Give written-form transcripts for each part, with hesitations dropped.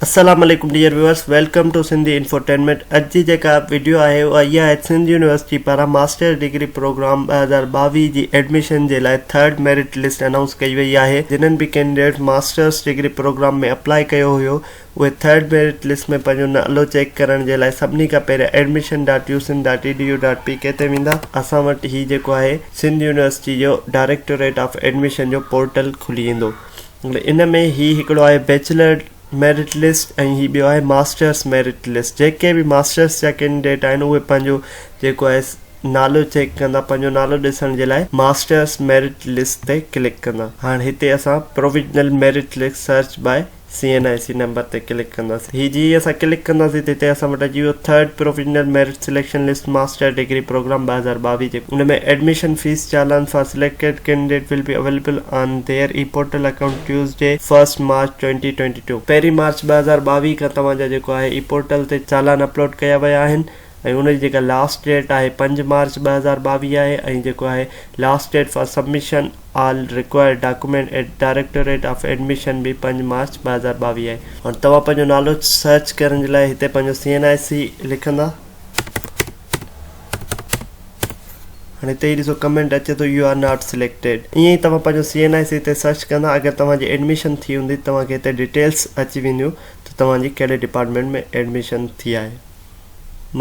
السلام عليڪم dear viewers welcome to Sindhi infotainment اڄ جي جيڪا وڊيو آهي اها اها آهي سنڌ يونيورسٽي پاران ماسٽر ڊگري پروگرام 2022 جي ايڊميشن جي لاء ٿرڊ ميرٽ لسٽ انائونس ڪئي وئي آهي جنھن به candidate masters degree program ۾ apply ڪيو هيو اهي ٿرڊ ميرٽ لسٽ ۾ پنهنجو نالو چيڪ ڪرڻ جي لاء سڀني کان پهريان admission dot U Sindh dot E D U dot P K تي ويندا اسان وٽ هي جيڪو آهي سنڌ يونيورسٽي جو ڊائريڪٽوريٽ آف ايڊميشن جو پورٽل کلي ايندو ان ۾ هي هڪڙو آهي بيچلر ميرٽ لسٽ ۽ هي ٻيو آهي ماسٽرس ميرٽ لسٽ جيڪي به ماسٽرس جا ڪينڊيڊيٽ آهن اهي پنهنجو جيڪو آهي نالو چيڪ ڪندا پنهنجو نالو ڏسڻ جي لاء ماسٽرس ميرٽ لسٽ تي ڪلڪ ڪندا هاڻ هتي اسان provisional merit list search by C N I C number تي ڪلڪ ڪنداسين هي جي اسان ڪلڪ ڪنداسين ته هتي اسان وٽ اچي ويو third provisional merit selection list master degree programme 2022 جي ان ۾ admission fees challan for selected candidate will be available on their e portal account Tuesday first March 2022 پهرين مارچ 2022 کان توهان جا جيڪو آهي اي پورٽل تي چالان اپلوڊ ڪيا ويا آهن ۽ ان جي جيڪا لاسٽ ڊيٽ آهي پنج مارچ 2022 آهي ۽ جيڪو آهي last date for submission all required document at directorate of admission به پنج مارچ 2022 آهي. هاڻ توهان پنهنجو نالو سرچ ڪرڻ جي لاء هتي پنهنجو سي اين آء سي لکندا. هاڻي هتي ئي ڏسو ڪمينٽ اچي ٿو يو آر not selected ائين ئي توهان پنهنجو سي اين آء سي تي سرچ ڪندا اگر توهان جي ايڊميشن ٿي هوندي توهان کي هتي ڊيٽيلس اچي وينديون ته توهان جي ڪهڙي ڊپارٽمينٽ ۾ ايڊميشن ٿي آهي.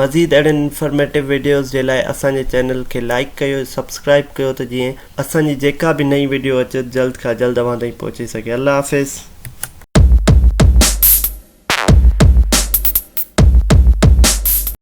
مزيد اهڙين انفارميٽو وڊيوز جي لاء اسان جي چينل کي لائيڪ ڪيو سبسڪرائيب ڪيو ته جيئن اسان جي جيڪا به نئين وڊيو اچي جلد کان جلد اوهان تائين پهچي سگهي الله حافظ.